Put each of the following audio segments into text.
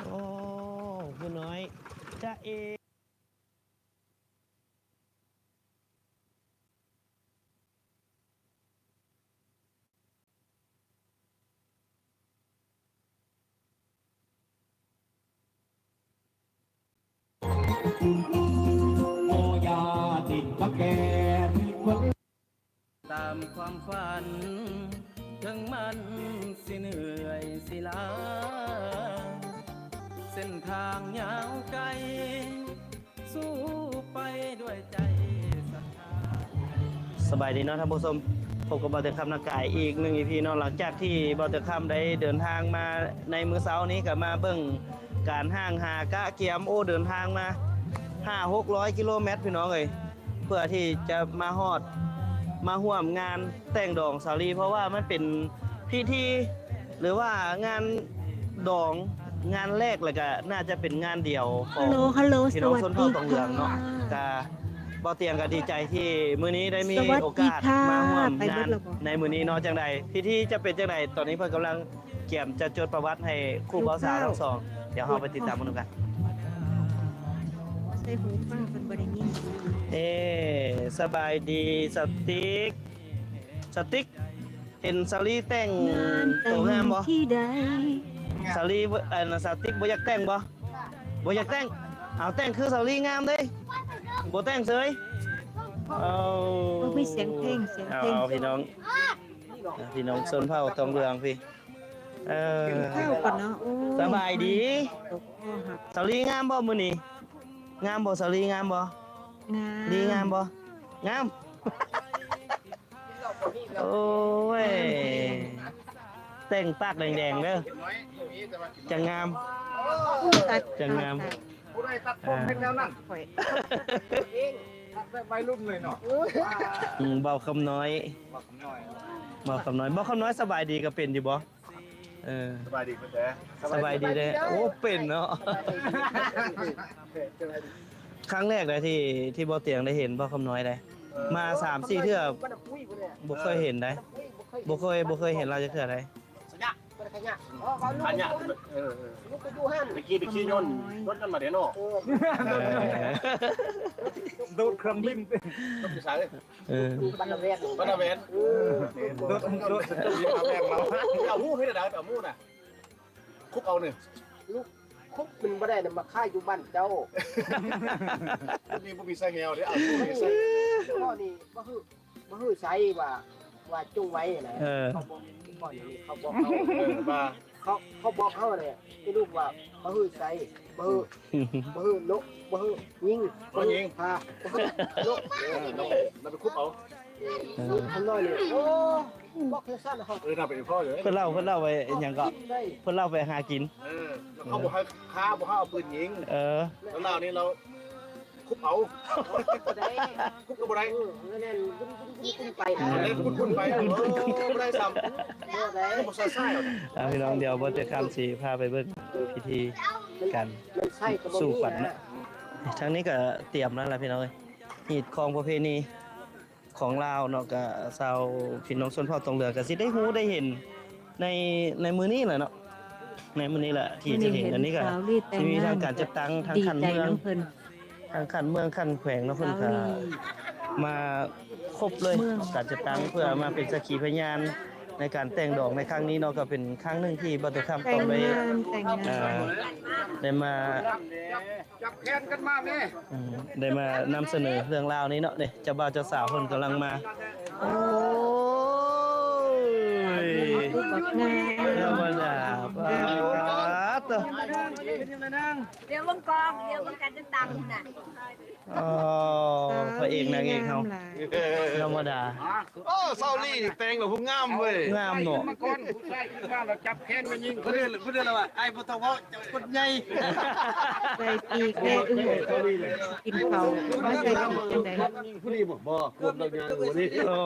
ໂອ້ ຜູ້ນ້ອຍຈະເອ. ຕາມຄວາມຝັນ ເຖິງມັນຊິເມື່ອຍຊິລ້າ ເສັ້ນທາງຍາວໄກ ສູ້ໄປດ້ວຍໃຈສັດທາ. ສະບາຍດີເນາະທ່ານຜູ້ຊົມ, ພົບກັບບ່າວເຕີງຄຳນາກາຍອີກໜຶ່ງອີພີເນາະ. ຫຼັງຈາກທີ່ບ່າວເຕີງຄຳໄດ້ເດີນທາງມາໃນມື້ເຊົ້ານີ້ ກໍມາເບິ່ງການຫ້າງຫາກະກຽມ, ໂອ້ ເດີນທາງມາຫ້າຫົກຮ້ອຍກິໂລແມັດພີ່ນ້ອງເອີຍ ເພື່ອທີ່ຈະມາຮອດ ມາຮ່ວມງານແຕ່ງດອງສາວລີ ເພາະວ່າມັນເປັນພິທີ ຫຼືວ່າງານດອງງານແລກ ແລ້ວກະໜ້າຈະເປັນງານດຽວຂອງພີ່ນ້ອງຊົນເຜົ່າຕອງເຫຼືອງເນາະ. ກະ ບ່າວຕຽງກະດີໃຈທີ່ມື້ນີ້ໄດ້ມີໂອກາດມາຮ່ວມງານໃນມື້ນີ້ເນາະ. ຈັ່ງໃດ ພິທີຈະເປັນຈັ່ງໃດ ຕອນນີ້ເພິ່ນກຳລັງກຽມຈະຈົດປະຫວັດໃຫ້ຄູ່ບ່າວສາວທັງສອງ. ດຽວເຮົາໄປຕິດຕາມເບິ່ງນຳກັນ. ໃສ່ຫູຟັງເພິ່ນບໍ່ໄດ້ຍິນ. ເອ ສະບາຍດີສາວຕິກ. ສາວຕິກ ເຫັນສາວລີແຕ່ງໂຕງາມບໍ່? ສາວລີ ອັນ ສາວຕິກບໍ່ຢາກແຕ່ງບໍ່? ບໍ່ຢາກແຕ່ງ. ເອົາ ແຕ່ງຄືສາວລີງາມເດ້. ບໍ່ແຕ່ງເສີຍ. ເອົາ ມີສຽງເພງ ສຽງເພງ. ເອົາ ເອົາ ພີ່ນ້ອງ ພີ່ນ້ອງຊົນເຜົ່າຕອງເຫຼືອງພີ້. ເອີ ກິນເຂົ້າກ່ອນເນາະ. ໂອ້ຍ ສະບາຍດີ. ສາວລີງາມບໍ່ມື້ນີ້? ງາມບໍ່? ສາວລີງາມບໍ່? ງາມ. ລີງາມບໍ່? ງາມ. ໂອ້ຍ ແຕ່ງປາກແດງໆເດີ ຈັ່ງງາມ ຈັ່ງງາມ. ຜູ້ໃດຕັດຜົມເຮັດແນວນັ້ນ? ຂ້ອຍ ຕັດແບບໄວລຸ້ນເລີຍເນາະ. ອືມ ບ່າວຄຳນ້ອຍ ບ່າວຄຳນ້ອຍ ບ່າວຄຳນ້ອຍ ບ່າວຄຳນ້ອຍ ສະບາຍດີກໍເປັນຢູ່ບໍ່? ເອີ ສະບາຍດີເພິ່ນແດ່ ສະບາຍດີເດ້. ໂອ້ ເປັນເນາະ. ຄັ້ງແລກເດ້ທີ່ ທີ່ບ່າວຕຽງໄດ້ເຫັນບ່າວຄຳນ້ອຍເດ້. ເອີ ມາສາມສີ່ເທື່ອ ບໍ່ເຄີຍເຫັນເດ້. ເອີ ບໍ່ເຄີຍ ບໍ່ເຄີຍເຫັນລາວຈັກເທື່ອເດ້. ຂະຍະ ຂະຍະ ເອີ ເອີ ຕະກີ້ໄປຂີ່ຍົນ ລົດນັ້ນມາເດ້ເນາະ. ເອີ ໂດດເຄື່ອງບິນ ລົດຢູ່ໃສ? ເອີ ບັນດາແວນ ບັນດາແວນ. ເອີ ໂດດ ໂດດ ໂດດ ເອົາໝູເຮັດໃດ ເອົາໝູນະ ຄຸບເອົານີ້ ຄຸບມັນບໍ່ໄດ້ນະ ມາຂາຍຢູ່ບ້ານເຈົ້າ. ນີ້ບໍ່ມີສາຍແຮວເດ້ ເອົາໝູໃສ່ ຂໍ້ນີ້ບໍ່ຄື ບໍ່ຄືໃສ່ວ່າ ວ່າຈົ່ງໄວ້ນະ. ເອີ ເຂົາບອກ ເຂົາບອກເຮົາ ເອີ ວ່າ ເຂົາ ເຂົາບອກເຮົາແຫຼະ ໄອ້ລູກວ່າ ບໍ່ຄືໃສ່ ບໍ່ຄື ບໍ່ຄືໂລະ ບໍ່ຄືຍິງ ບໍ່ຍິງ ພາ ບໍ່ຄືໂລະ ເອີ ໂລະ ແລ້ວໄປຄຸບເອົາ. ເອີ ທຳນອງນີ້ ໂອ້ ບອກຈັ່ງຊັ້ນເຮົາ ເອີ ນຳໄປພໍເລີຍ. ເພິ່ນເລົ່າ ເພິ່ນເລົ່າໄປຫຍັງກໍ ເພິ່ນເລົ່າໄປຫາກິນ. ເອີ ເຂົາບໍ່ໃຫ້ຂ້າ ບໍ່ໃຫ້ເອົາປືນຍິງ. ເອີ ແລ້ວລາວນີ້ລາວ ຄຸບເອົາ ຄຸບກໍບໍ່ໄດ້ ເອີ ນັ້ນ ເອີ ແລ່ນປຸ້ນໆໄປ ເອີ ບໍ່ໄດ້ຊ້ຳ ບໍ່ໄດ້ ບໍ່ຊອຍຊາຍ. ອ່າ ພີ່ນ້ອງ ດຽວບໍ່ເຕີງຄຳຊິພາໄປເບິ່ງພິທີການສູ່ຂວັນເນາະ. ທາງນີ້ກໍຕຽມແລ້ວລະພີ່ນ້ອງເອີຍ ຮີດຄອງປະເພນີ ຂອງລາວເນາະ ກະຊາວພີ່ນ້ອງຊົນເຜົ່າຕອງເຫຼືອກະຊິໄດ້ຮູ້ໄດ້ເຫັນໃນ ໃນມື້ນີ້ແຫຼະເນາະ ໃນມື້ນີ້ແຫຼະທີ່ຈະເຫັນ. ອັນນີ້ກະຊິມີທັງການຈັດຕັ້ງ ທັງຂັ້ນເມືອງ ທັງຂັ້ນເມືອງ ຂັ້ນແຂວງເນາະ ເພິ່ນກະມາຄົບເລີຍ ການຈັດຕັ້ງເພື່ອມາເປັນສັກຂີພະຍານໃນການແຕ່ງດອງໃນຄັ້ງນີ້ເນາະ. ກະເປັນຄັ້ງໜຶ່ງທີ່ບ່າວເຕີງຄຳຕ້ອງໄດ້ ອ່າ ໄດ້ມາ ຈັບແຂນກັນມາແມ່ ອືມ ໄດ້ມານຳສະເໜີເລື່ອງລາວນີ້ເນາະ. ນີ້ ເຈົ້າບ່າວເຈົ້າສາວເພິ່ນກຳລັງມາ. ໂອ້ຍ ທຳມະດາ ປາດໂທ້ ດຽວເບິ່ງກອງ ດຽວເບິ່ງການຈັດຕັ້ງນະ. ອໍ ພະເອກນາງເອກເຮົາ ທຳມະດາ. ໂອ້ ສາວລີແຕ່ງແລ້ວຜູ້ງາມເວີຍ ງາມເນາະ. ມາກ່ອນຜູ້ຊາຍຂຶ້ນມາແລ້ວຈັບແຂນມາຍິງ ເພິ່ນ ເພິ່ນວ່າ ອ້າຍບໍ່ຕ້ອງເວົ້າ ເຈົ້າຄົນໃຫຍ່ ໃສ່ປີກແດ່ ອື ກິນເຂົ້າມາໃສ່ປີກຈັ່ງໃດ ຜູ້ນີ້ບໍ່ ບໍ່ ຄົນດອກຍາງຜູ້ນີ້. ໂອ້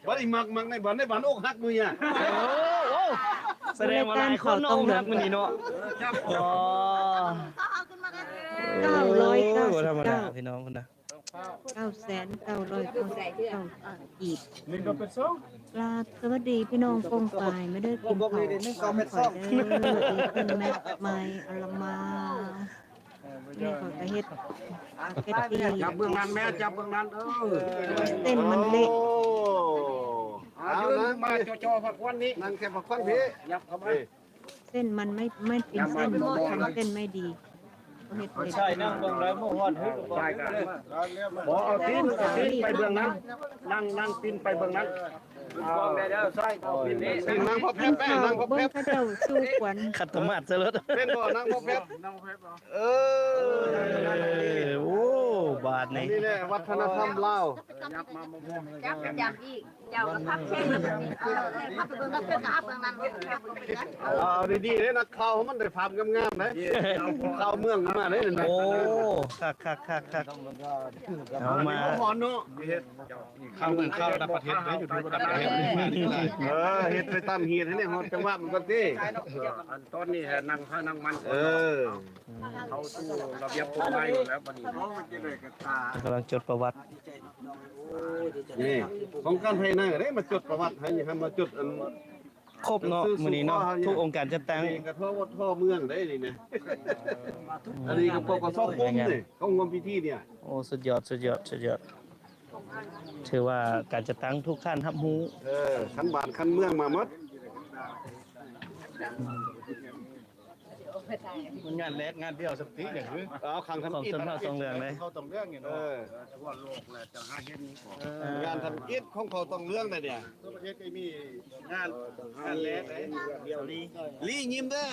ບັດນີ້ມັກ ມັກໃນບັນ ໃນບັນອົກຫັກມື້ຍາ. ໂອ້ ສະແດງວ່າຫຼາຍຄົນເນາະ ອົກຫັກມື້ນີ້ເນາະ. ອໍ ເກົ້າຮ້ອຍເກົ້າສິບເກົ້າ ບໍ່ທຳມະດາພີ່ນ້ອງພຸ້ນນະ. ເກົ້າແສນເກົ້າຮ້ອຍເກົ້າສິບເກົ້າກີບ. ກາບສະຫວັດດີພີ່ນ້ອງປ້ອງປາຍ ມາເດີກິນເຂົ້າກັບຂ້ອຍເດີ ອີເພິ້ນແມັກໄມອາລາມາ. ນີ້ຂ້ອຍກະເຮັດ ເຮັດທີ່ ຈັບເບື້ອງນັ້ນແມ່ ຈັບເບື້ອງນັ້ນ ເອີ ເສັ້ນມັນເລະ ໂອ້ ເອົາ ເອົາ ມາຈ່ອໆ ພັກຄວັນນີ້ ນັ່ງແຄ່ພັກຄວັນພີ້ ຫຍັບເຂົ້າມາ ເສັ້ນມັນໄມ່ ໄມ່ເປັນເສັ້ນ ເສັ້ນໄມ່ດີ ເຮັດບໍ່ໄດ້ ໃຊ່ ນັ່ງເບິ່ງໄດ້ ໝໍຮອດ ໃຊ່ ບໍ່ ເອົາຕີນ ເອົາຕີນໄປເບື້ອງນັ້ນ ນັ່ງ ນັ່ງຕີນໄປເບື້ອງນັ້ນ ເອົາ ໃຊ່ ເອົາຕີນ ນັ່ງພໍແພັບ ນັ່ງພໍແພັບ ເບິ່ງເຂົາເຈົ້າສູ້ຂວັນ ຂັດຕະໝາດຊະເລີດ ເປັນບໍ່ ນັ່ງພໍແພັບ ນັ່ງພໍແພັບ ເອີ ໂອ້ ບາດນີ້ ອັນນີ້ແຫຼະວັດທະນະທຳລາວ ຈັບ ຈັບອີກ ເຈົ້າກໍພັບແຂ້ງ ເອີ ພັບໄປເບິ່ງ ພັບເບິ່ງນັ້ນ ເອົາດີໆເດ້ ນັກຂ່າວມັນໄດ້ພາບງາມໆເດ້ ຂ່າວເມືອງມາເດ້ ໂອ້ ຄັກໆໆໆ ເອົາມາ ຮ້ອນເນາະ ເຮັດ ເຂົ້າເມືອງເຂົ້າລະດັບປະເທດເດ້ ຢູ່ລະດັບປະເທດ ເອີ ເຮັດໄປຕາມຮີດໃຫ້ໄດ້ຮອດຈັງຫວະມັນກ່ອນຕິ ອັນຕອນນີ້ໃຫ້ນັ່ງໃຜນັ່ງມັນ ເອີ ເຂົ້າສູ່ລະບຽບກົດໝາຍຢູ່ແລ້ວບັດນີ້ ກຳລັງຈົດປະຫວັດ ນີ້ ຂອງການໄທນາເດ້ ມາຈົດປະຫວັດໃຫ້ ໃຫ້ມາຈົດອັນ ຄົບເນາະ ມື້ນີ້ເນາະ ທຸກອົງການຈັດຕັ້ງ ນີ້ກະທົ່ວວັດທົ່ວເມືອງໄດ໋ນີ້ນະ ອັນນີ້ກະ ປກສ ກຸມນີ້ ເຂົ້າຮ່ວມພິທີນີ້ ໂອ້ ສຸດຍອດ ສຸດຍອດ ສຸດຍອດ ຖືວ່າການຈັດຕັ້ງທຸກທ່ານຮັບຮູ້ ເອີ ຂັ້ນບ້ານຂັ້ນເມືອງມາໝົດ ມັນງານແລກງານດຽວສຳຕິຫຍັງຄື ເອົາ ຂອງທຳອິດ ຂອງຊົນເຜົ່າຕອງເຫຼືອງເດ້ ເຜົ່າຕອງເຫຼືອງນີ້ເນາະ ເອີ ທົ່ວໂລກແຫຼະ ຈະຫາເຮັດນີ້ ເອີ ງານທຳອິດຂອງເຜົ່າຕອງເຫຼືອງໄດ໋ນີ້ ທົ່ວປະເທດກໍມີງານ ງານແລກເດ້ ລີຍິ້ມເດີ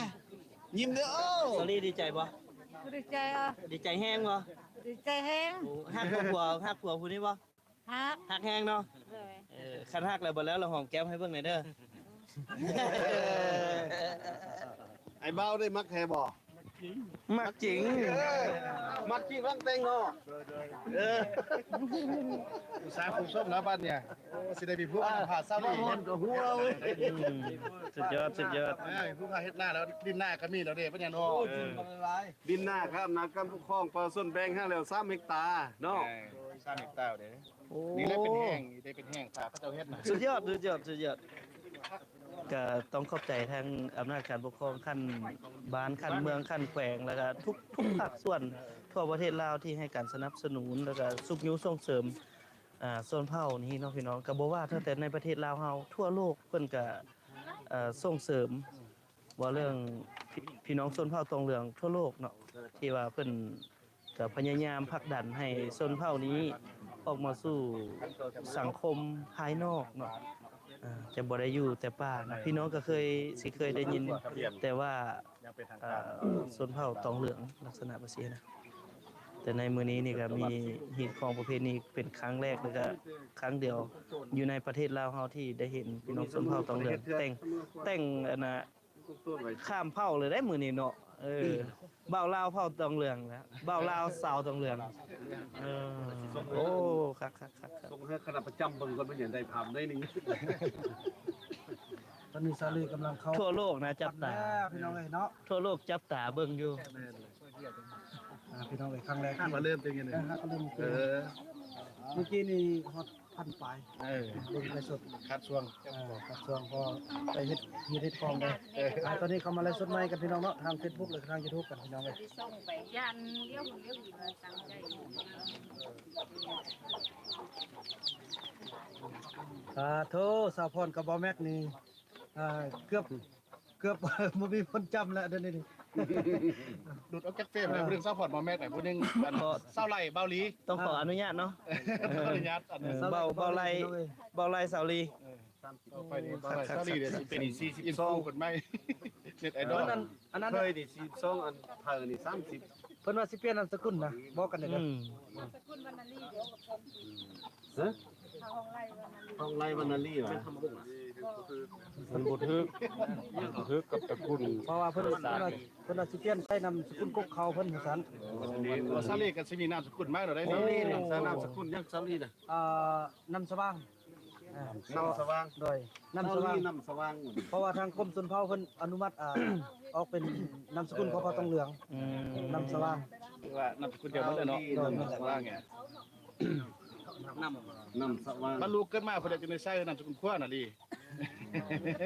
ຍິ້ມເດີ ໂອ້ ສາລີດີໃຈບໍ່? ບໍ່ດີໃຈ ອະ ດີໃຈແຮງບໍ່? ດີໃຈແຮງ ໂອ້ ຮັກບໍ່ຜົວ ຮັກຜົວຜູ້ນີ້ບໍ່? ຮັກ ຮັກແຮງເນາະ ໂດຍ ເອີ ຄັນຮັກແລ້ວບໍ່ແລ້ວລະຫອມແກ້ມໃຫ້ເບິ່ງແດ່ເດີ ອ້າຍບ່າວໄດ້ມັກແທ້ບໍ່? ມັກຈິງ ເອີ ມັກຈິງ ມັກແຕ່ງເນາະ ເອີ ອຸດສາຄົມຊົມແລ້ວບັດນີ້ ໂອ້ ຊິໄດ້ໄປພົວກັນ ອ່າ ພາສາວລີ ຮ້ອນກໍຫົວເວີຍ ອືມ ສຸດຍອດ ສຸດຍອດ ເອີ ຜູ້ພາເຮັດນາແລ້ວ ດິນນາກໍມີແລ້ວເດ້ ບັດນີ້ເນາະ ໂອ້ ເອີ ດິນນາກໍອຳນາດການປົກຄອງ ປະຊາຊົນແບ່ງໃຫ້ແລ້ວສາມເຮັກຕາເນາະ ເອີ ສາມເຮັກຕາເດ້ ໂອ້ ນີ້ແຫຼະເປັນແຮງ ໄດ້ເປັນແຮງ ຖ້າເຂົາເຈົ້າເຮັດນະ ສຸດຍອດ ສຸດຍອດ ສຸດຍອດ ກະຕ້ອງຂອບໃຈທາງອຳນາດການປົກຄອງຂັ້ນບ້ານ ຂັ້ນເມືອງ ຂັ້ນແຂວງ ແລ້ວກະທຸກ ທຸກພາກສ່ວນທົ່ວປະເທດລາວທີ່ໃຫ້ການສະໜັບສະໜູນ ແລ້ວກະຊຸກຍູ້ສົ່ງເສີມ ອ່າ ຊົນເຜົ່ານີ້ເນາະພີ່ນ້ອງ ກະບໍ່ວ່າເທົ່າແຕ່ໃນປະເທດລາວເຮົາ ທົ່ວໂລກເພິ່ນກະ ເອີ ສົ່ງເສີມ ເວົ້າເລື່ອງ ພີ່ ພີ່ນ້ອງຊົນເຜົ່າຕອງເຫຼືອງທົ່ວໂລກເນາະ ທີ່ວ່າເພິ່ນກະພະຍາຍາມຜັກດັນໃຫ້ຊົນເຜົ່ານີ້ອອກມາສູ່ສັງຄົມພາຍນອກເນາະ ເອີ ຈະບໍ່ໄດ້ຢູ່ແຕ່ປ່າເນາະ ພີ່ນ້ອງກໍເຄີຍ ຊິເຄີຍໄດ້ຍິນ ແຕ່ວ່າ ເອີ ຊົນເຜົ່າຕອງເຫຼືອງລັກສະນະແບບຊີ້ນະ ແຕ່ໃນມື້ນີ້ນີ້ກໍມີຮີດຄອງປະເພນີເປັນຄັ້ງແລກ ແລ້ວກໍຄັ້ງດຽວຢູ່ໃນປະເທດລາວເຮົາທີ່ໄດ້ເຫັນພີ່ນ້ອງຊົນເຜົ່າຕອງເຫຼືອງແຕ່ງ ແຕ່ງອັນນະ ຂ້າມເຜົ່າເລີຍເດ້ມື້ນີ້ເນາະ ເອີ ບ່າວລາວເຜົ່າຕອງເຫຼືອງນະ ບ່າວລາວສາວຕອງເຫຼືອງ ເອີ ໂອ້ ຄັກໆໆໆ ສົ່ງໃຫ້ຄະນະປະຈຳເບິ່ງກ່ອນ ເພິ່ນຢາກໄດ້ພາບໜ້ອຍໜຶ່ງ ຕອນນີ້ສາລີກຳລັງເຂົ້າ ທົ່ວໂລກນະຈັບຕາ ແລ້ວພີ່ນ້ອງເອີຍເນາະ ທົ່ວໂລກຈັບຕາເບິ່ງຢູ່ ແມ່ນ ອ່າ ພີ່ນ້ອງເອີຍ ຄັ້ງແລກ ຫາກວ່າເລີ່ມເປັນຫຍັງ ຫາກວ່າເລີ່ມ ເອີ ມື້ກີ້ນີ້ຮອດພັນປາຍ ເອີ ເບິ່ງໄລຟ໌ສົດ ຄັດຊ່ວງ ເອີ ຄັດຊ່ວງ ເພາະໄປເຮັດ ເຮັດ ເຮັດຂອງໄດ້ ເອີ ອ່າ ຕອນນີ້ເຂົ້າມາໄລຟ໌ສົດໃໝ່ກັນພີ່ນ້ອງເນາະ ທາງເຟສບຸກ ແລະ ທາງຢູທູບກັນພີ່ນ້ອງເອີຍ ທີ່ສົ່ງໄປຢ້ານດຽວ ດຽວອີກວ່າຕັ້ງໃຈ ສາທຸ ສາວພອນກັບບ່າວແມັກນີ້ ອ່າ ເກືອບ ເກືອບບໍ່ມີຄົນຈຳແລ້ວດຽວນີ້ ຫຼຸດອອກຈາກເຟມແລ້ວ ຜູ້ໜຶ່ງສາວພອນ ບ່າວແມັກ ຜູ້ໜຶ່ງອັນ ສາວໄຫຼ ບ່າວລີ ຕ້ອງຂໍອະນຸຍາດເນາະ ຂໍອະນຸຍາດ ອັນ ເອີ ບ່າວ ບ່າວໄຫຼ ບ່າວໄຫຼ ສາວລີ ເອີ ຕໍ່ໄປນີ້ ບ່າວໄຫຼ ສາວລີ ເດ ຊິເປັນອິນຟູເພິ່ນໃໝ່ ເນັດໄອດອລ ອັນນັ້ນ ອັນນັ້ນ ເຄີຍນີ້ສີ່ສິບສອງ ອັນເທີນີ້ສາມສິບ ເພິ່ນວ່າຊິປ່ຽນນາມສະກຸນນະ ບອກກັນເດີ ອືມ ນາມສະກຸນວັນນະລີ ຮະ? ທອງໄລວັນນະລີຫວາ? ມັນບໍ່ຖືກ ມັນບໍ່ຖືກກັບຕະກຸນ ເພາະວ່າເພິ່ນ ເພິ່ນວ່າ ເພິ່ນວ່າຊິປ່ຽນໃສ່ນາມສະກຸນກົກເຂົາເພິ່ນວ່າຊັ້ນ ໂອ້ ສາວລີກໍຊິມີນາມສະກຸນໃໝ່ແລ້ວໄດ໋ ສາວລີນະ ນາມສະກຸນຫຍັງສາວລີນະ? ເອີ ນຳສະຫວ່າງ ເອີ ນຳສະຫວ່າງ ໂດຍ ນຳສະຫວ່າງ ສາວລີ ນຳສະຫວ່າງ ເພາະວ່າທາງກົມຊົນເຜົ່າເພິ່ນອະນຸມັດ ອ່າ ອອກເປັນນາມສະກຸນຂອງເຜົ່າຕອງເຫຼືອງ ອືມ ນຳສະຫວ່າງ ຄືວ່ານາມສະກຸນດຽວກັນເລີຍເນາະ ໂດຍ ນຳສະຫວ່າງ ເອີ ນ້ຳ ນ້ຳສະຫວ່າງ ບັນລຸເກີດມາ ເພິ່ນຈະໄດ້ໃຊ້ນາມສະກຸນຄົວນະລີ.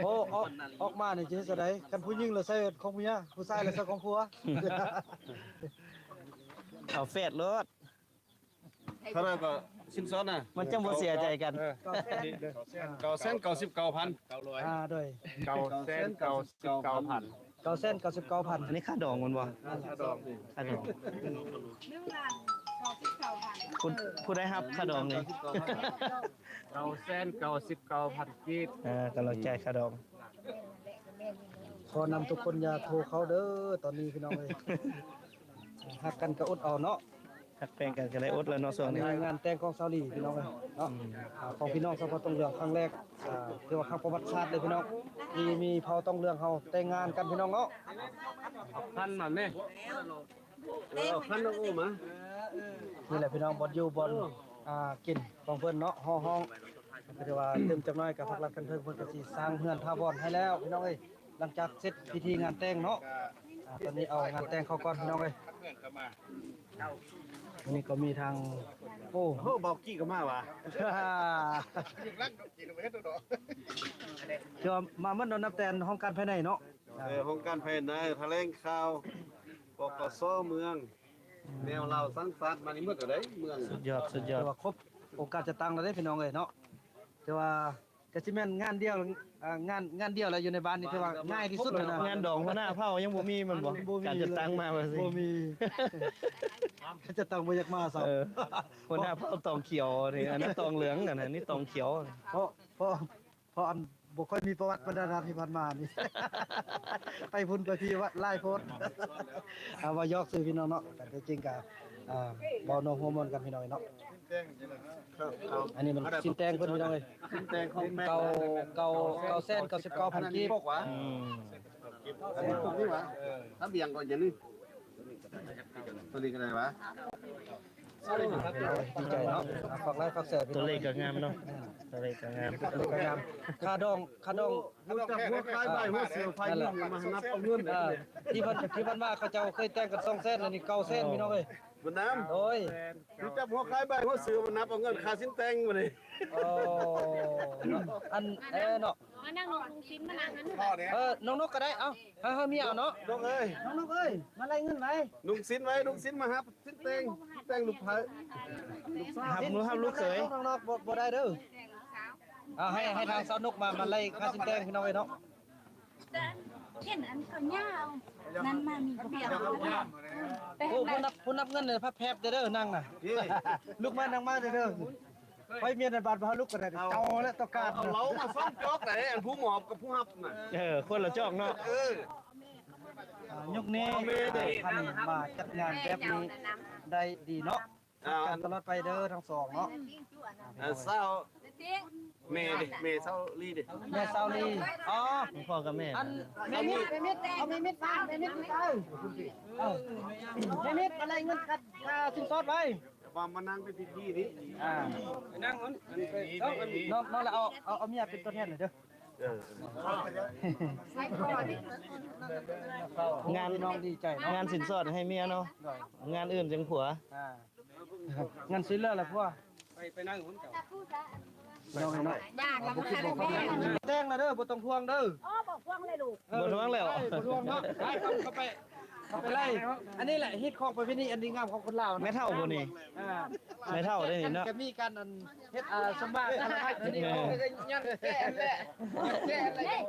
ໂອ້ ອອກ ອອກມານີ້ຈະເຮັດຈັ່ງໃດ? ຄັນຜູ້ຍິງລະໃຊ້ຂອງເມຍ ຜູ້ຊາຍລະໃຊ້ຂອງຜົວ. ເອົາແຟດໂລດ. ເທົ່າໃດກໍສິນສອດນະ? ມັນຈັ່ງບໍ່ເສຍໃຈກັນ. ເອີ ເກົ້າແສນ ເກົ້າແສນເກົ້າສິບເກົ້າພັນ. ອ່າ ໂດຍ ເກົ້າແສນເກົ້າສິບເກົ້າພັນ. ເກົ້າແສນເກົ້າສິບເກົ້າພັນ ອັນນີ້ຄ່າດອງແມ່ນບໍ່? ຄ່າດອງ ຄ່າດອງ ໜຶ່ງລ້ານເກົ້າສິບເກົ້າພັນ. ຜູ້ ຜູ້ໃດຮັບຄ່າດອງນີ້? ເກົ້າແສນເກົ້າສິບເກົ້າພັນກີບ. ອ່າ ກຳລັງຈ່າຍຄ່າດອງ. ຂໍນຳທຸກຄົນຢ່າໂທເຂົ້າເດີ ຕອນນີ້ພີ່ນ້ອງເອີຍ. ຮັກກັນກໍອົດເອົາເນາະ. ຮັກແພງກັນກໍໄດ້ອົດແລ້ວເນາະຊ່ວງນີ້. ອັນນີ້ງານແຕ່ງຂອງສາວລີພີ່ນ້ອງເອີຍເນາະ. ອ່າ ຂອງພີ່ນ້ອງຊາວເຜົ່າຕົງເຫຼືອງຄັ້ງແລກ ອ່າ ຖືວ່າຄັ້ງປະຫວັດສາດເລີຍພີ່ນ້ອງ ທີ່ມີເຜົ່າຕົງເຫຼືອງເຮົາແຕ່ງງານກັນພີ່ນ້ອງເນາະ. ພັນມາແມ່ ເອີ ເອົາຄັນນ້ອງໂອມາ. ນີ້ແຫຼະພີ່ນ້ອງ ບ່ອນຢູ່ບ່ອນ ເອີ ອ່າ ກິນຂອງເພິ່ນເນາະ ຫໍຫ້ອງ ກໍຖືວ່າຕື່ມຈັກໜ້ອຍກໍພັກລັດຄັນເທິງເພິ່ນກໍຊິສ້າງເຮືອນຖາວອນໃຫ້ແລ້ວພີ່ນ້ອງເອີຍ. ຫຼັງຈາກເສັດພິທີງານແຕ່ງເນາະ ອ່າ ຕອນນີ້ເອົາງານແຕ່ງເຂົ້າກ່ອນພີ່ນ້ອງເອີຍ. ອັນນີ້ກໍມີທາງ ໂອ້ ໂອ້ ເບົາກີ້ກໍມາຫວາ? ເຈົ້າມາໝົດເນາະ ນັບແຕ່ຫ້ອງການພາຍໃນເນາະ. ເອີ ຫ້ອງການພາຍໃນ ຖະແຫຼງຂ່າວ ປກສ ເມືອງ ແນວລາວສ້າງຊາດ ມານີ້ໝົດເລີຍເດ້ ເມືອງ. ສຸດຍອດ ສຸດຍອດ ຖືວ່າຄົບໂອກາດຈັດຕັ້ງແລ້ວເດ້ພີ່ນ້ອງເອີຍເນາະ. ແຕ່ວ່າກໍຊິແມ່ນງານດຽວ ອ່າ ງານ ງານດຽວແຫຼະຢູ່ໃນບ້ານນີ້ ຖືວ່າງ່າຍທີ່ສຸດແລ້ວນະ. ງານດອງຫົວໜ້າເຜົ່າຍັງບໍ່ມີແມ່ນບໍ່? ການຈັດຕັ້ງມາວ່າຊີ້ ບໍ່ມີ ການຈັດຕັ້ງບໍ່ຢາກມາຊ້ຳ. ເອີ ຫົວໜ້າເຜົ່າຕອງຂຽວນີ້ ອັນນັ້ນຕອງເຫຼືອງ ອັນນີ້ຕອງຂຽວ. ເພາະ ເພາະ ເພາະອັນບໍ່ຄ່ອຍມີປະຫວັດປານໃດນະທີ່ຜ່ານມານີ້ ໄປພຸ້ນໄປພີ້ຫວາ ຫຼາຍໂພດ. ເອົາ ເວົ້າຢອກຊື່ພີ່ນ້ອງເນາະ ແຕ່ທີ່ຈິງກະ ເວົ້ານົວຫົວມ່ວນກັນພີ່ນ້ອງເນາະ. ອັນນີ້ມັນຊິນແຕ່ງເພິ່ນພີ່ນ້ອງເອີຍ ຊິນແຕ່ງຂອງແປງ ເກົ້າ ເກົ້າ ເກົ້າແສນເກົ້າສິບເກົ້າພັນກີບ. ອືມ ອັນນີ້ຕົງນີ້ຫວາ ທະບຽນກໍຢ່າລືມ ຕົວນີ້ກໍໄດ້ຫວາ. ດີໃຈເນາະ ຝາກໄລຄ໌ຝາກແຊຣ໌. ຕົວເລກກໍງາມເນາະ ຕົວເລກກໍງາມ ຕົວເລກກໍງາມ. ຄ່າດອງ ຄ່າດອງ ຮູ້ຈັກຫົວຄ້າຍບ່າຍຫົວເສືອ ຝ່າຍຍິງມານັບເອົາເງິນ. ເອີ ທີ່ເພິ່ນ ທີ່ເພິ່ນວ່າເຂົາເຈົ້າເຄີຍແຕ່ງກັນສອງແສນ ອັນນີ້ເກົ້າແສນພີ່ນ້ອງເອີຍ. ບຸນນຳ ໂອ້ຍ ຮູ້ຈັກຫົວຄ້າຍບ່າຍຫົວເສືອ ມານັບເອົາເງິນຄ່າຊິນແຕ່ງມື້ນີ້. ໂອ້ ອັນ ເອີ ເນາະ ມານັ່ງ ລຸງຊິນມານັ່ງຫັ້ນ. ເອີ ນ້ອງນົກກໍໄດ້ ເອົ້າ ເຮົາ ເຮົາມີເອົາເນາະ. ນົກເອີຍ ນ້ອງນົກເອີຍ ມາໄລ່ເງິນໄວ້. ລຸງຊິນໄວ້ ລຸງຊິນມາຮັບຊິນແຕ່ງ ຊິນແຕ່ງລູກໃພ້ ຮັບ ຮັບລູກເຂີຍ. ນ້ອງນົກບໍ່ ບໍ່ໄດ້ເດີ. ເອົາ ໃຫ້ ໃຫ້ທາງສາວນົກມາ ມາໄລ່ຄ່າຊິນແຕ່ງພີ່ນ້ອງເອີຍເນາະ. ເຫັນອັນເຂົາຍາວນັ້ນມາມີເປຍ. ໂອ້ ຜູ້ນັບ ຜູ້ນັບເງິນເລີຍ ພັບແພບເດີ ນັ່ງນະ. ລຸກມາ ນັ່ງມາເດີ. ໄປເມຍໃນບ້ານບໍ່ລຸກກໍໄດ້ ເອົາ ເອົາແລ້ວຕ້ອງການ ເອົາເຫຼົ້າມາສອງຈອກໄດ໋ ອັນຜູ້ມອບກັບຜູ້ຮັບນະ. ເອີ ຄົນລະຈອກເນາະ. ເອີ ອ່າ ຍຸກນີ້ເຂົາມາຈັດງານແບບນີ້ໄດ້ດີເນາະ. ອ່າ ກັນຕະຫຼອດໄປເດີທັງສອງເນາະ. ອ່າ ສາວ ແມ່ເດ ແມ່ສາວລີເດ ແມ່ສາວລີ. ອໍ ພໍ່ກັບແມ່ ອັນແມ່ມິດ ແມ່ມິດ ເອົາແມ່ມິດມາ ແມ່ມິດ ເອີ ແມ່ມິດມາໄລ່ເງິນຄ່າ ຄ່າສິນສອດໄວ້. ວ່າມານັ່ງເປັນພິທີນີ້ ອ່າ ນັ່ງອັນ ອັນ ນ້ອງ ນ້ອງລະເອົາ ເອົາ ເອົາເມຍເປັນຕົວແທນໜ້ອຍເດີ. ເອີ ງານ ນ້ອງດີໃຈເນາະ ງານສິນສອດໃຫ້ເມຍເນາະ. ໂດຍ ງານອື່ນຈັ່ງຜົວ. ອ່າ ງານຊິເລີແຫຼະຜົວ. ໄປ ໄປນັ່ງພຸ້ນເຈົ້າ ນ້ອງເນາະ. ແຕ່ງແລ້ວເດີ ບໍ່ຕ້ອງຫ່ວງເດີ. ອໍ ບໍ່ຫ່ວງເລີຍລູກ. ເອີ ບໍ່ຫ່ວງແລ້ວ ບໍ່ຫ່ວງເນາະ. ໄປ ເຂົ້າໄປ ເຂົ້າໄປໄລ່. ອັນນີ້ແຫຼະຮີດຄອງປະເພນີອັນດີງາມຂອງຄົນລາວນະ. ແມ່ເຖົ້າຜູ້ນີ້ ອ່າ ແມ່ເຖົ້າໄດ໋ນີ້ເນາະ. ຈະມີການອັນ ເຮັດ ອ່າ ສົມມາດ ເອີ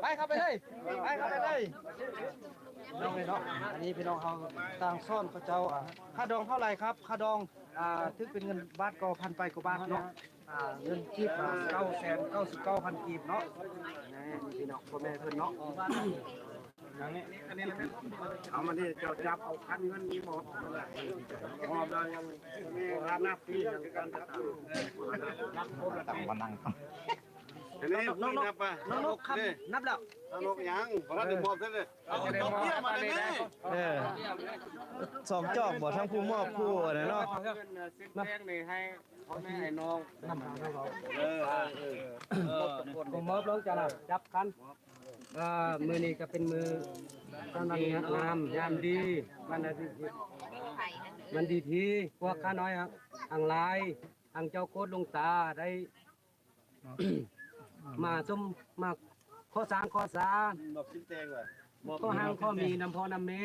ໄປເຂົ້າໄປເລີຍ ໄປເຂົ້າໄປເລີຍ. ນ້ອງເອີຍເນາະ ອັນນີ້ພີ່ນ້ອງເຮົາຕ່າງສອນເຂົາເຈົ້າ. ອ່າ ຄ່າດອງເທົ່າໃດຄັບ? ຄ່າດອງ ອ່າ ຖືກເປັນເງິນບາດກໍພັນປາຍກວ່າບາດເນາະ. ອ່າ ເງິນກີບ ອ່າ ເກົ້າແສນເກົ້າສິບເກົ້າພັນກີບເນາະ. ນີ້ພີ່ນ້ອງ ພໍ່ແມ່ເພິ່ນເນາະ. ເອົາມານີ້ ເຈົ້າຈັບເອົາຄັນເງິນນີ້ມອບ ມອບແລ້ວຍັງບໍ່ຫານັບປີຫຍັງກັນ. ນັບຄົບລະປີ ມານັ່ງ ອັນນີ້ຜູ້ນັບວ່າ ນ້ອງນົກ ນ້ອງນົກຄັບ ເດ້ ນັບແລ້ວ. ນ້ອງນົກຫຍັງ ບໍ່ທັນໄດ້ມອບເທື່ອເດ້. ເອົາດອກເບ້ຍມາໄດ້ແມ່. ເອີ ສອງຈອກບໍ່ ທັງຜູ້ມອບຜູ້ອັນນັ້ນເນາະ. ເງິນສິນແຕ່ງນີ້ໃຫ້ພໍ່ແມ່ໃຫ້ນ້ອງ. ເອີ ເອີ ເອີ ບໍ່ມອບແລ້ວຈ້ານະ ຈັບຄັນ. ອ່າ ມື້ນີ້ກໍເປັນມື້ ງາມ ງາມດີ ວັນອາທິດ ວັນດີທີ່ພວກຂ້ານ້ອຍທັງຫຼາຍ ທາງເຈົ້າໂຄດຫຼົງຕາໄດ້ ມາຊົມ ມາຂໍສ້າງຂໍສາ ມອບຊິນແຕງວ່າ ຂໍຮັ່ງຂໍມີນຳພໍ່ນຳແມ່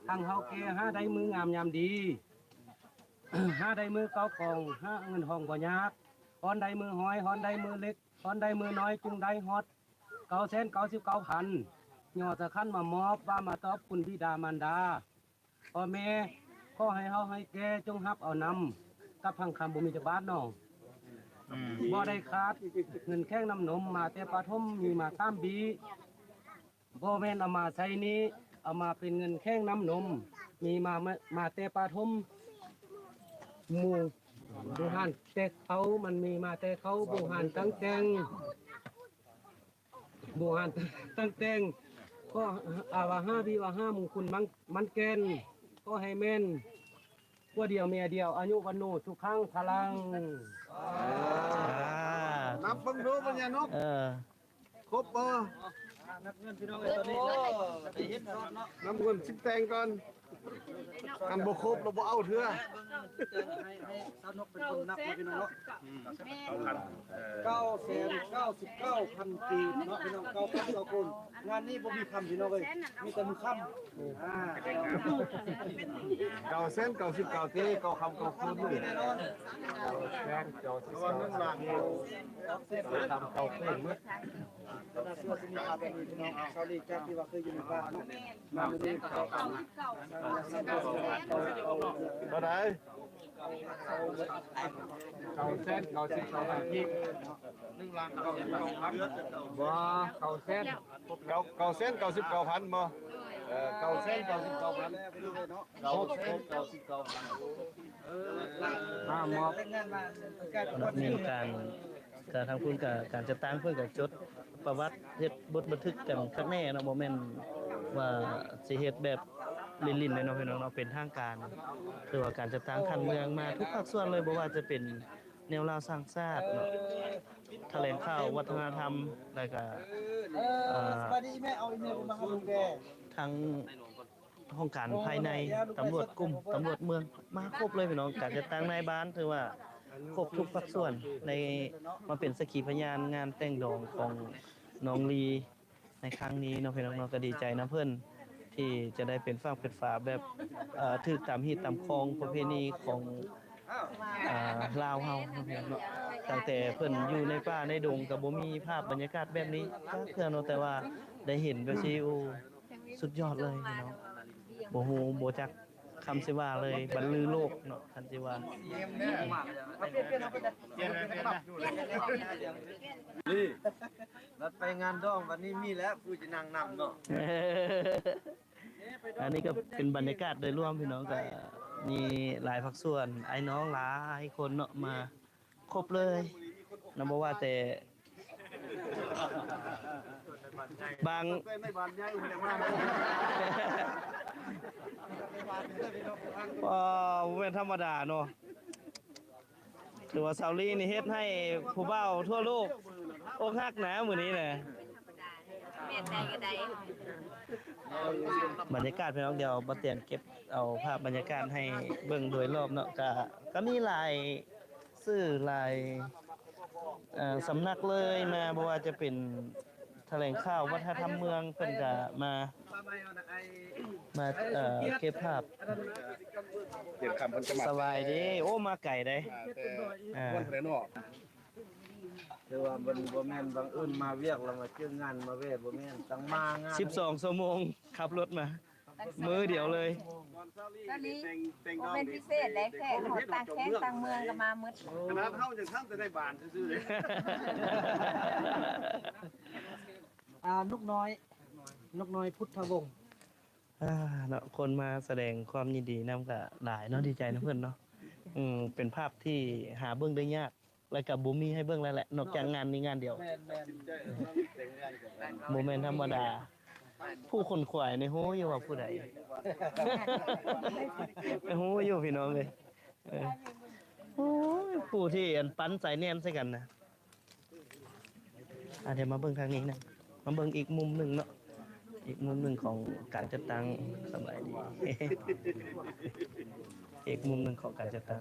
ທັງເຖົ້າແກ່ ຫາໄດ້ມື້ງາມຍາມດີ ຫາໄດ້ມື້ເຂົ້າຂອງ ຫາເງິນທອງບໍ່ຍາກ ຮ້ອນໄດ້ມື້ຮ້ອຍ ຮ້ອນໄດ້ມື້ເລັກ ຮ້ອນໄດ້ມື້ນ້ອຍ ຈຶ່ງໄດ້ຮອດເກົ້າແສນເກົ້າສິບເກົ້າພັນ ຍໍສະຂັນມາມອບ ວ່າມາຕອບຄຸນບິດາມານດາ ພໍ່ແມ່ ຂໍໃຫ້ເຖົ້າໃຫ້ແກ່ຈົ່ງຮັບເອົານຳ ກັບພັງຄຳບໍ່ມີຈັກບາດເນາະ ອືມ ບໍ່ໄດ້ຂາດເງິນແຂງນ້ຳນົມ ມາແຕ່ປະຖົມ ມີມາສາມບີ ບໍ່ແມ່ນເອົາມາໃຊ້ໜີ້ ເອົາມາເປັນເງິນແຂງນ້ຳນົມ ມີມາ ມາແຕ່ປະຖົມ ໝູ່ບູຮານແຕ່ເກົ່າ ມັນມີມາແຕ່ເກົ່າ ບູຮານຕັ້ງແຕ່ງ ບູຮານຕັ້ງແຕ່ງ ກໍອາວາຫາວິວາຫາມຸງຄຸນມັນ ມັນແກ່ນ ກໍໃຫ້ແມ່ນ ຜົວດຽວເມຍດຽວ ອາຍຸວັນໂນສຸຂັງພະລັງ ສາທຸ ນັບເບິ່ງດູ ພະຍານົກ ເອີ ຄົບບໍ່? ນັບເງິນພີ່ນ້ອງເອີຍ ຕອນນີ້ ໂອ້ ໄດ້ເຫັນເນາະ ນັບເງິນຊິບແຕງກ່ອນ ຄັນບໍ່ຄົບລະບໍ່ເອົາເທື່ອ ໃຫ້ ໃຫ້ສາວນົກເປັນຄົນນັບເນາະ ພີ່ນ້ອງເນາະ ເກົ້າແສນເກົ້າສິບເກົ້າພັນກີບເນາະ ພີ່ນ້ອງ ເກົ້າພັນເກົ້າຄົນ ງານນີ້ບໍ່ມີຄ່ຳ ພີ່ນ້ອງເອີຍ ມີແຕ່ມື້ຄ່ຳ ອ່າ ເກົ້າແສນເກົ້າສິບເກົ້າເຕ ເກົ້າຄ່ຳເກົ້າຄືນ ແນ່ນອນ ເກົ້າແສນເກົ້າສິບເກົ້າພັນກີບ ເກົ້າຄ່ຳເກົ້າຄືນໝົດ ເຈົ້າເລກຈາກທີ່ວ່າເຄີຍຢູ່ໃນບ້ານເນາະ ມາມື້ນີ້ເກົ້າ ເກົ້າ ເທົ່າໃດ? ເກົ້າແສນເກົ້າສິບເກົ້າພັນກີບ ໜຶ່ງລ້ານເກົ້າແສນເກົ້າພັນ ບໍ່ ເກົ້າແສນ ເກົ້າ ເກົ້າແສນເກົ້າສິບເກົ້າພັນບໍ່? ເອີ ເກົ້າແສນເກົ້າສິບເກົ້າພັນ ເກົ້າແສນເກົ້າສິບເກົ້າພັນ ມາມອບ ເນາະ ມີການ ກະທາງພຸ້ນກະການຈັດຕັ້ງເພິ່ນກະຈົດປະຫວັດເຮັດບົດບັນທຶກກັນຄັກແນ່ເນາະ ບໍ່ແມ່ນວ່າຊິເຮັດແບບຫຼິ້ນໆ ເນາະ ພີ່ນ້ອງເນາະ ເປັນທາງການ ຖືວ່າການຈັດຕັ້ງຂັ້ນເມືອງມາທຸກພາກສ່ວນເລີຍ ບໍ່ວ່າຈະເປັນແນວລາວສ້າງຊາດເນາະ ຖະແຫຼງຂ່າວວັດທະນະທຳ ແລ້ວກະ ເອີ ເອີ ສະບາຍດີແມ່ ເອົາອີເມວມາຫາລຸງແດ່ ທັງ ຫ້ອງການພາຍໃນ ຕຳຫຼວດກຸ່ມ ຕຳຫຼວດເມືອງ ມາຄົບເລີຍພີ່ນ້ອງ ການຈັດຕັ້ງນາຍບ້ານ ຖືວ່າຄົບທຸກພາກສ່ວນ ໃນ ມາເປັນສັກຂີພະຍານງານແຕ່ງດອງຂອງນ້ອງລີໃນຄັ້ງນີ້ເນາະ ພີ່ນ້ອງເນາະ ກໍດີໃຈນຳເພິ່ນ ທີ່ຈະໄດ້ເປັນຟາກເປັນຝາແບບ ເອີ ຖືກຕາມຮີດຕາມຄອງປະເພນີຂອງ ອ່າ ລາວເຮົາເນາະ ພີ່ນ້ອງເນາະ ຕັ້ງແຕ່ເພິ່ນຢູ່ໃນປ່າໃນດົງກໍບໍ່ມີພາບບັນຍາກາດແບບນີ້ຈັກເທື່ອເນາະ ແຕ່ວ່າໄດ້ເຫັນແບບຊີ້ ໂອ້ ສຸດຍອດເລີຍພີ່ນ້ອງ ບໍ່ຮູ້ບໍ່ຈັກຄຳຊິວ່າເລີຍ ບັນລືໂລກເນາະ ຄັນຊິວ່າ ນີ້ ລັດໄປງານດອງ ບັດນີ້ມີແລ້ວຜູ້ຈະນັ່ງນຳເນາະ. ອັນນີ້ກໍເປັນບັນຍາກາດໂດຍລວມພີ່ນ້ອງ ກໍມີຫຼາຍພາກສ່ວນ ອ້າຍນ້ອງຫຼາຍຄົນເນາະ ມາຄົບເລີຍນະ ບໍ່ວ່າແຕ່ບາງ ແຕ່ໃນບ້ານໃຫຍ່ບໍ່ໄດ້ມາເນາະ ວ້າວ ບໍ່ແມ່ນທຳມະດາເນາະ. ຖືວ່າສາວລີນີ້ເຮັດໃຫ້ຜູ້ບ່າວທົ່ວໂລກອົກຫັກນະມື້ນີ້ນະ ແມ່ນໃດກໍໄດ້ ບັນຍາກາດພີ່ນ້ອງ ດຽວບໍ່ຕຽນເກັບເອົາພາບບັນຍາກາດໃຫ້ເບິ່ງໂດຍລອບເນາະ ກະ ກະມີຫຼາຍສື່ຫຼາຍ ເອີ ສຳນັກເລີຍມາ ບໍ່ວ່າຈະເປັນ ຖະແຫຼງຂ່າວວັດທະນະທຳເມືອງເພິ່ນກະມາ ມາ ເອີ ເກັບພາບ ສະບາຍດີ ໂອ້ ມາໄກເດ້ ອ່າ ແຕ່ ອ່າ ຖືວ່າມັນບໍ່ແມ່ນບັງເອີນມາວຽກແລ້ວມາເຈີງານມາແວ່ ບໍ່ແມ່ນ ຕັ້ງມາງານ ສິບສອງຊົ່ວໂມງຂັບລົດມາ ມື້ດຽວເລີຍ ຕອນນີ້ບໍ່ແມ່ນພິເສດໃດ ແຂກຮອດຕ່າງແຂກຕ່າງເມືອງກໍມາໝົດ ຂະໜາດເຮົາຍັງທັນແຕ່ໃນບ້ານຊື່ໆເດ້ ອ່າ ນົກນ້ອຍ ນົກນ້ອຍພຸດທະວົງ ອ່າ ເນາະ ຄົນມາສະແດງຄວາມຍິນດີນຳກໍຫຼາຍເນາະ ດີໃຈນຳເພິ່ນເນາະ ອືມ ເປັນພາບທີ່ຫາເບິ່ງໄດ້ຍາກ ແລ້ວກໍບໍ່ມີໃຫ້ເບິ່ງແລ້ວແຫຼະ ນອກຈາກງານນີ້ງານດຽວ ແມ່ນໆ ບໍ່ແມ່ນທຳມະດາ ຜູ້ຂົນຂວາຍນີ້ຮູ້ຢູ່ວ່າຜູ້ໃດ ຮູ້ຢູ່ພີ່ນ້ອງເອີຍ ເອີ ໂອ້ຍ ຜູ້ທີ່ອັນປັນໃຈແໜ້ນໃສ່ກັນນະ ອ່າ ດຽວມາເບິ່ງທາງນີ້ນະ ມາເບິ່ງອີກມຸມໜຶ່ງເນາະ ອີກມຸມໜຶ່ງຂອງການຈັດຕັ້ງ ສະບາຍດີ ອີກມຸມໜຶ່ງຂອງການຈັດຕັ້ງ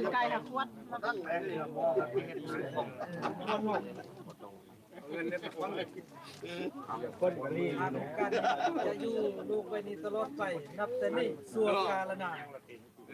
ນໄກລະຂວດ ເງິນໄດ້ສັກວັນເລີຍ ຄົນນີ້ ອາ ການຈະຢູ່ໂລກໃບນີ້ຕະຫຼອດໄປ ນັບແຕ່ນີ້ຊົ່ວກາລະນານ.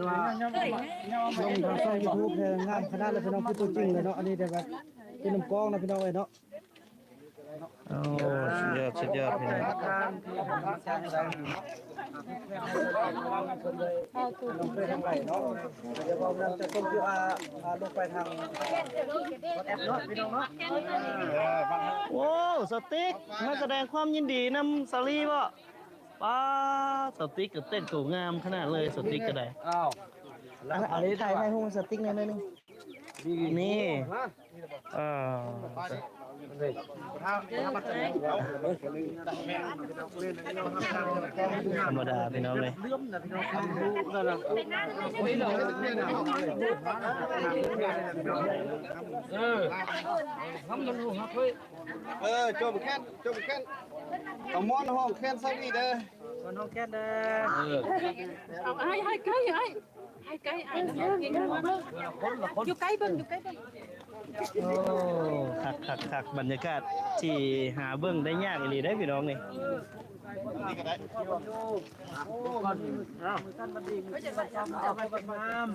ລົງທາງຊ່ອງຢູທູບແທ້ງາມຂະໜາດເລີຍພີ່ນ້ອງ ຄືຕົວຈິງເລີຍເນາະ. ອັນນີ້ແຕ່ວ່າເປັນນ້ຳກອງນະພີ່ນ້ອງເອີຍເນາະ. ໂອ້ ສຸດຍອດ ສຸດຍອດພີ່ນ້ອງ. ໂອ້ ສະຕິກ ມາສະແດງຄວາມຍິນດີນຳສາວລີບໍ? ປ້າດ ສາວຕິກກໍແຕ່ງຕົວງາມຂະໜາດເລີຍ ສາວຕິກກໍໄດ້. ອ້າວ ອັນນີ້ຖ່າຍໃຫ້ຮູບສາວຕິກແດ່ໜ້ອຍໜຶ່ງ. ນີ້ ເອີ ທຳມະດາພີ່ນ້ອງເອີຍ. ເອີ ທຳມັນຮູ້ຮັກເວີຍ. ເອີ ຈົມແຄ້ນ ຈົມແຄ້ນ ເອົາໝອນຫ້ອງແຄ້ນໃສ່ນີ້ເດີ ໝອນຫ້ອງແຄ້ນເດີ. ເອີ ເອົາ ອ້າຍ ອ້າຍ ໄກ ອ້າຍ ໄກ ອ້າຍ ຢູ່ໃກ້ເບິ່ງ ຢູ່ໃກ້ເບິ່ງ. ໂອ້ ຄັກໆໆ ບັນຍາກາດທີ່ຫາເບິ່ງໄດ້ຍາກອີ່ຫຼີເດ້ພີ່ນ້ອງນີ້. ນີ້ກໍໄດ້ ໂອ້ ມື້ສັນວັນດີ ມື້ສັນວັນງາມ.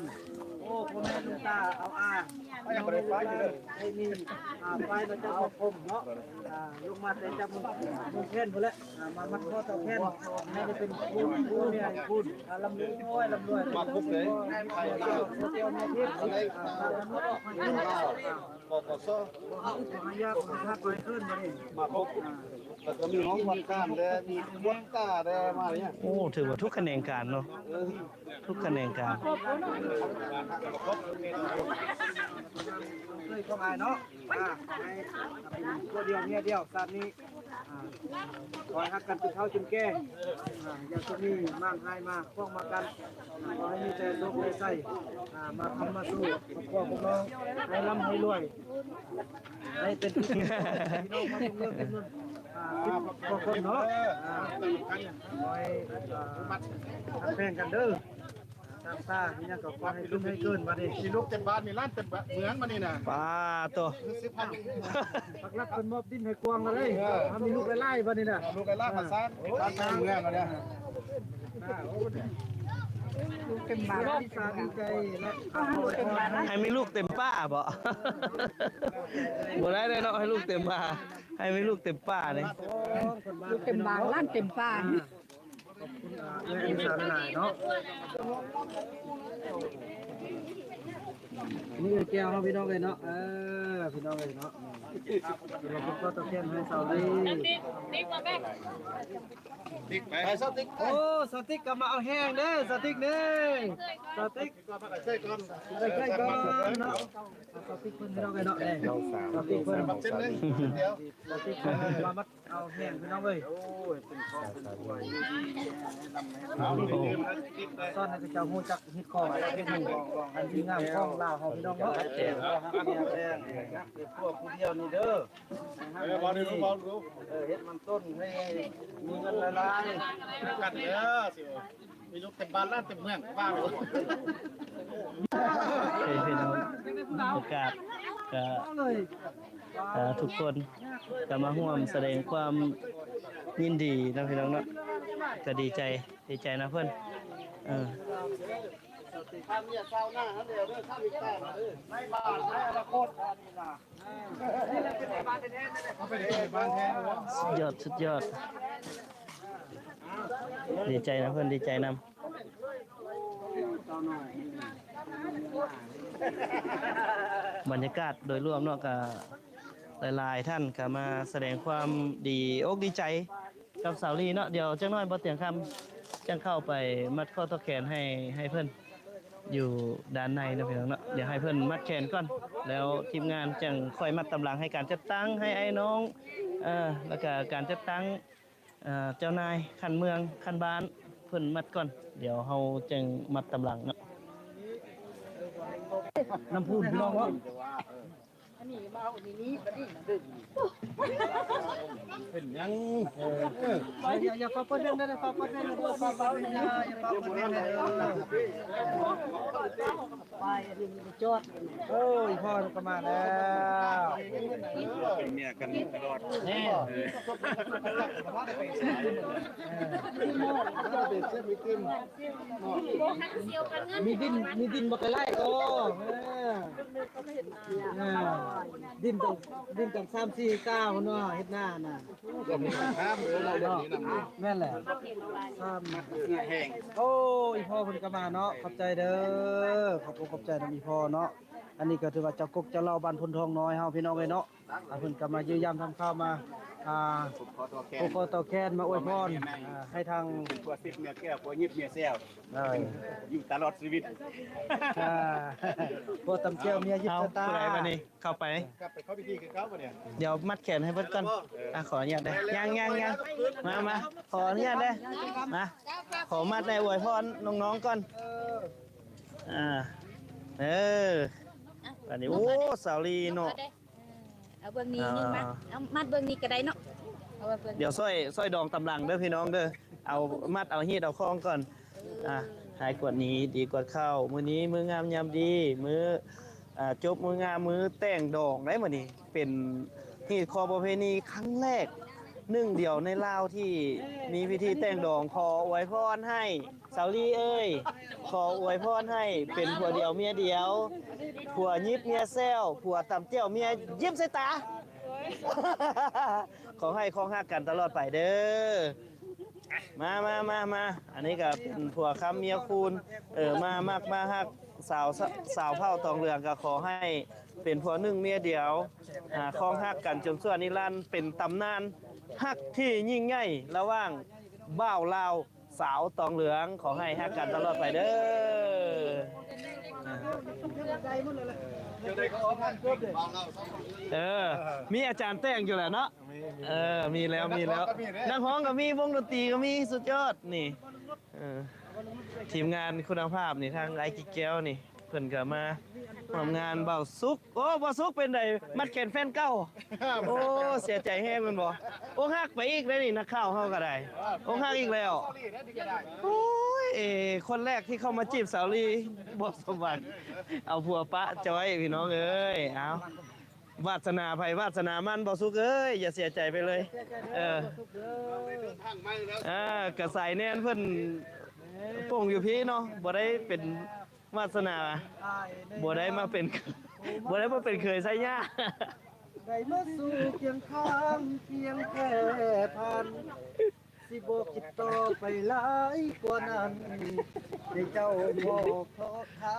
ໂອ້ ພໍ່ແມ່ລຸງຕາເອົາອາ ໃຫ້ມີ ອ່າ ໄຟມາຈັບພວມເນາະ ອ່າ ລົງມາແຕ່ຈາກເມືອງ ເມືອງແຄນພຸ້ນແຫຼະ ອ່າ ມາມັດຄໍຕໍ່ແຄນ ໃຫ້ໄດ້ເປັນຄູນ ຄູນ ຄູນ ອ່າ ລ່ຳລວຍ ລ່ຳລວຍ ມາຄົບເລີຍ ປກສ ບໍ່ຫາຍາກ ບໍ່ຫາຍາກ ບໍ່ໃຫ້ເຄີນບັດນີ້ ມາຄົບ ແລ້ວກໍມີຫ້ອງພັກການແດ່ ມີຄົນກາແດ່ ມາເລີຍ. ໂອ້ ຖືວ່າທຸກຂະແໜງການເນາະ ເອີ ທຸກຂະແໜງການ ເຄີຍເຂົ້າມາເນາະ ອ່າ ໃຫ້ເປັນຜົວດຽວເມຍດຽວຊາດນີ້ ອ່າ ຂໍໃຫ້ຮັກກັນຈົນເຖົ້າຈົນແກ່ ອ່າ ຢ່າຈະມີມ້າງຮ້າຍມາພ້ອງມາກັນ ຂໍໃຫ້ມີແຕ່ໂຊກແຕ່ໄຊ ອ່າ ມາຄຳມາສູ່ຄອບຄົວພວກນ້ອງ ໃຫ້ລ່ຳໃຫ້ລວຍ ໃຫ້ເປັນ ພີ່ນ້ອງມາທຸກເລື່ອງເປັນເງິນ ອ່າ ສິບກວ່າຄົນເນາະ ອ່າ ຂໍໃຫ້ ອ່າ ຮັກແພງກັນເດີ. ສ້າງຊາມີຫຍັງກໍຂໍໃຫ້ຂຶ້ນໃຫ້ເກີນບັດນີ້ ມີລູກເຕັມບ້ານ ມີຫຼານເຕັມເມືອງບັດນີ້ນະ ປາໂຕ ສິບພັນ ປັກຫຼັກເພິ່ນມອບດິນໃຫ້ກວ້າງເລີຍ ເອີ ເຮົາມີລູກຫຼາຍໆບັດນີ້ນະ ເອົາລູກຫຼາຍໆມາສ້າງ ເອີ ບ້ານສ້າງເມືອງບັດນີ້ ລູກເຕັມບ້ານ ດີໃຈແລ້ວ ໃຫ້ມີລູກເຕັມປ່າບໍ? ບໍ່ໄດ້ເດ້ເນາະ ໃຫ້ລູກເຕັມປ່າ ໃຫ້ມີລູກເຕັມປ່ານີ້ ລູກເຕັມບ້ານ ຫຼານເຕັມປ່ານີ້. ຂອບຄຸນ ອ່າ ເອື້ອຍອຸສາຫຼາຍໆເນາະ ນີ້ເອື້ອຍແກ້ວເຮົາພີ່ນ້ອງເອີຍເນາະ ເອີ ພີ່ນ້ອງເອີຍເນາະ ແມ່ນ ເຮົາກໍຕ້ອງແຄນໃຫ້ສາວລີ ໄປສາວຕິກ ໂອ້ ສາວຕິກກໍມາເອົາແຮງເດີ ສາວຕິກເດີ ສາວຕິກ ໄປໃກ້ກ່ອນ ໄປໃກ້ກ່ອນເນາະ ສາວຕິກເພິ່ນພີ່ນ້ອງເອີຍເນາະ ສາວຕິກເພິ່ນ ເສັ້ນໜຶ່ງ ສາວຕິກເພິ່ນວ່າມາ ເອົາແຮງພີ່ນ້ອງເອີຍ ໂອ້ຍ ເປັນຂອງເປັນຂວັນ ສອນໃຫ້ເຂົາເຈົ້າຮູ້ຈັກຮີດຄອງ ອັນດີງາມຂອງລາວເຮົາພີ່ນ້ອງເນາະ ແຕ່ຮັກແຕ່ຜົວຜູ້ດຽວນີ້ເດີ ເອີ ເວົ້າດູ ເວົ້າດູ ເອີ ເຮັດມັນຕົ້ນໃຫ້ມີເງິນຫຼາຍໆ ກັນເດີ ມີລູກເຕັມບ້ານຫຼານເຕັມເມືອງ ວ່າໂລດ ເອີ ພີ່ນ້ອງ ປະກາດ ກະ ເອີ ທຸກຄົນກໍມາຮ່ວມສະແດງຄວາມຍິນດີນຳພີ່ນ້ອງເນາະ ກໍດີໃຈ ດີໃຈນຳເພິ່ນ ເອີ ໃນບ້ານໃນອະນາຄົດອັນນີ້ນະ ສຸດຍອດ ສຸດຍອດ ດີໃຈນຳເພິ່ນ ດີໃຈນຳ. ບັນຍາກາດໂດຍລວມເນາະ ກະຫຼາຍໆທ່ານກະມາສະແດງຄວາມດີອົກດີໃຈກັບສາວລີເນາະ. ດຽວຈັກໜ້ອຍບໍ່ຕຽງຄຳຈັ່ງເຂົ້າໄປມັດຂໍ້ຕໍ່ແຂນໃຫ້ ໃຫ້ເພິ່ນຢູ່ດ້ານໃນເນາະ ພີ່ນ້ອງເນາະ. ດຽວໃຫ້ເພິ່ນມັດແຂນກ່ອນ ແລ້ວທີມງານຈັ່ງຄ່ອຍມັດຕາມຫຼັງ ໃຫ້ການຈັດຕັ້ງ ໃຫ້ອ້າຍນ້ອງ ເອີ ແລ້ວກະການຈັດຕັ້ງ ເອີ ເຈົ້ານາຍຂັ້ນເມືອງ ຂັ້ນບ້ານ ເພິ່ນມັດກ່ອນ ດຽວເຮົາຈຶ່ງມັດຕາມຫຼັງເນາະ. ນ້ຳພຸ້ນພີ່ນ້ອງເນາະ ອັນນີ້ມາເອົາອັນນີ້ນີ້ບັດນີ້ ເປັນຫຍັງ ເອີ ຢ່າ ຢ່າຟ້າວເປີດແວ່ນເດີ ຟ້າວເປີດແວ່ນເດີ ຟ້າວເປີດແວ່ນ ຢ່າ ຢ່າຟ້າວເປີດແວ່ນເດີ. ຈອດ ໂອ້ຍ ພໍ່ກໍມາແລ້ວ ເປັນເມຍກັນຕະຫຼອດ ແນ່ ມີດິນ ມີດິນບໍ່ກະໄລກໍ ເອີ ດິນຕ້ອງ ດິນຕ້ອງສາມສີ່ກ້າວເນາະ ເຮັດນານະ ແມ່ນແຫຼະ ໂອ້ຍ ພໍ່ເພິ່ນກໍມາເນາະ ຂອບໃຈເດີ ຂອບອົກຂອບໃຈນຳອີ່ພໍ່ເນາະ. ອັນນີ້ກໍຖືວ່າເຈົ້າກົກເຈົ້າເຫຼົ່າບ້ານໂພນທອງນ້ອຍເຮົາ ພີ່ນ້ອງເອີຍເນາະ ອ່າ ເພິ່ນກໍມາຢ້ຽມຢາມທຳຂ່າວ ມາ ອ່າ ຜູກຄໍຕໍ່ແຂນ ມາອວຍພອນ ອ່າ ໃຫ້ທາງຜົວສິບເມຍແກ້ວ ຜົວຍິບເມຍແຊວ ເອີ ຢູ່ຕະຫຼອດຊີວິດ ອ່າ ຜົວຕຳແຈ່ວເມຍຢິບຊະຕາ ເອົາ ຜູ້ໃດບັດນີ້ ເຂົ້າໄປ ກັບໄປເຂົ້າພິທີຄືເກົ່າບັດນີ້ ດຽວມັດແຂນໃຫ້ເພິ່ນກ່ອນ ອ່າ ຂໍອະນຸຍາດເດີ ຍັງໆໆ ມາ ມາ ຂໍອະນຸຍາດເດີ ມາ ຂໍມັດໃຫ້ອວຍພອນນ້ອງໆກ່ອນ ອ່າ ເອີ ອັນນີ້ ໂອ້ ສາວລີເນາະ ເອົາເບິ່ງນີ້ ອ່າ ນີ້ມາ ເອົາມັດເບິ່ງນີ້ກໍໄດ້ເນາະ ເອົາໄວ້ເບິ່ງ ດຽວຊ່ອຍ ຊ່ອຍດອງຕຳຫຼັງເດີພີ່ນ້ອງເດີ ເອົາມັດເອົາຮີດເອົາຄອງກ່ອນ ອ່າ ຫາຍກວດໜີ ດີກວດເຂົ້າ ມື້ນີ້ມື້ງາມຍາມດີ ມື້ ອ່າ ຈົບມື້ງາມ ມື້ແຕ່ງດອງໄດ໋ມື້ນີ້ ເປັນຮີດຄອງປະເພນີຄັ້ງແລກ ໜຶ່ງດຽວໃນລາວທີ່ມີພິທີແຕ່ງດອງ ຂໍອວຍພອນໃຫ້ ສາວລີເອີຍ ຂໍອວຍພອນໃຫ້ເປັນຜົວດຽວເມຍດຽວ ຜົວຍິບເມຍແຊວ ຜົວຕຳແຈ່ວເມຍຢິບໃສ່ຕາ ຂໍໃຫ້ຄອງຮັກກັນຕະຫຼອດໄປເດີ ມາ ມາ ມາ ມາ ອັນນີ້ກໍເປັນຜົວຄຳເມຍຄູນ ເອີ ມາມັກມາຮັກ ສາວ ສາວເຜົ່າຕອງເຫຼືອງ ກໍຂໍໃຫ້ເປັນຜົວໜຶ່ງເມຍດຽວ ອ່າ ຄອງຮັກກັນຈົນຊົ່ວນິລັນ ເປັນຕຳນານຮັກທີ່ຍິ່ງໃຫຍ່ລະຫວ່າງບ່າວລາວ ສາວຕອງເຫຼືອງ ຂໍໃຫ້ຮັກກັນຕະຫຼອດໄປເດີ ເອີ ມີອາຈານແຕ່ງຢູ່ແຫຼະເນາະ ເອີ ມີແລ້ວ ມີແລ້ວ ນັກຮ້ອງກໍມີ ວົງດົນຕີກໍມີ ສຸດຍອດນີ້ ເອີ ທີມງານຄຸນນະພາບນີ້ ທາງອ້າຍກິກແກ້ວນີ້ ເພິ່ນກໍມາຮ່ວມງານ ບ່າວສຸກ ໂອ້ ບ່າວສຸກເປັນໃດ ມັດແຂນແຟນເກົ່າ ໂອ້ ເສຍໃຈແຮງແມ່ນບໍ່ ອົກຫັກໄປອີກແລ້ວນີ້ ນັກຂ່າວເຮົາກໍໄດ້ ອົກຫັກອີກແລ້ວ ໂອ້ຍ ເອ ຄົນແລກທີ່ເຂົ້າມາຈີບສາວລີ ບໍ່ສົມຫວັງ ເອົາຜົວປະຈ້ອຍ ພີ່ນ້ອງເອີຍ ເອົາ ວາດສະໜາໃຜວາດສະໜາມັນ ບ່າວສຸກເອີຍ ຢ່າເສຍໃຈໄປເລີຍ ເອີ ເອີ ກະສາຍແນນເພິ່ນປົງຢູ່ພີ້ເນາະ ບໍ່ໄດ້ເປັນ ວາດສະໜາ ບໍ່ໄດ້ມາເປັນ ບໍ່ໄດ້ມາເປັນເຂີຍໃຊ້ຍາ ໄດ້ມາສູ່ຄຽງຂ້າງພຽງແຕ່ຜ່ານ ຊິບໍ່ຄິດຕໍ່ໄປຫຼາຍກວ່ານັ້ນ ໃຫ້ເຈົ້າພໍຂໍຄາ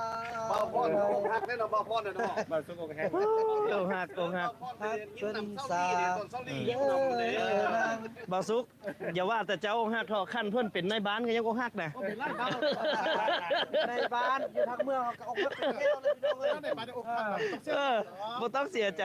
ບ່າວພອນອົກຫັກແນ່ເນາະ ບ່າວພອນເນາະ ບ່າວສຸກອົກຫັກ ອົກຫັກ ອົກຫັກ ຮັກເພິ່ນສາ ເອີ ນາງ ບ່າວສຸກ ຢ່າວ່າແຕ່ເຈົ້າອົກຫັກເທາະ ຄັນເພິ່ນເປັນນາຍບ້ານກໍຍັງອົກຫັກນະ ໂອ້ ເປັນນາຍບ້ານ ນາຍບ້ານຢູ່ທາງເມືອງເຮົາກໍອົກຫັກເປັນແຖວເລີຍ ພີ່ນ້ອງເອີຍ ເອີ ບໍ່ຕ້ອງເສຍໃຈ.